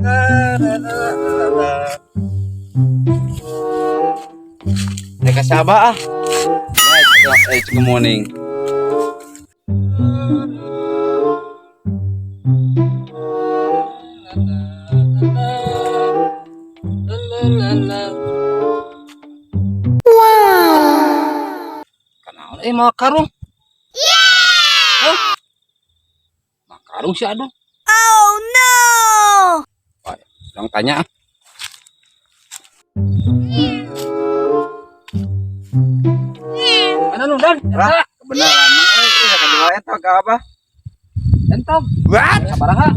La la la. Teka saba ah. It's good morning. La la la la. Kanaon eh mga karong? Yeah! Huh? Mga karong siya ano? Oh no! Ay, lang tanya ah. Ano nung dan? Ra, kebenaran mah euy, eh kadua eta ka apa? Entog. What? Sabaraha?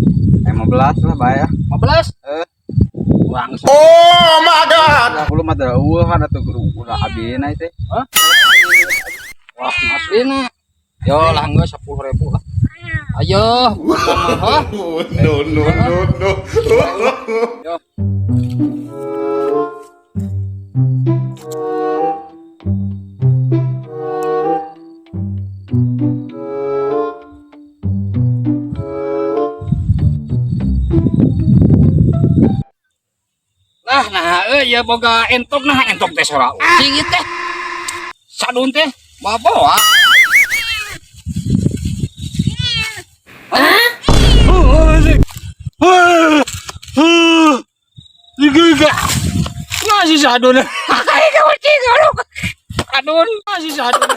15 lah bae ah. 15? Eh. Kurang sa Oh my God! 10 mah da eueuhan atuh kudu ulah abina teh. Hah? Wah, aslina. Yo lah geus 10.000 lah. Ayo, kumaha? No, no, no, no. Yo. Lah, nah, euy, ya boga entok nah entok teh sora ucing ieu teh. Sadun teh bawa. Hah? Ngasih sadun. Kayak ucing aduh. Adun, ngasih sadun.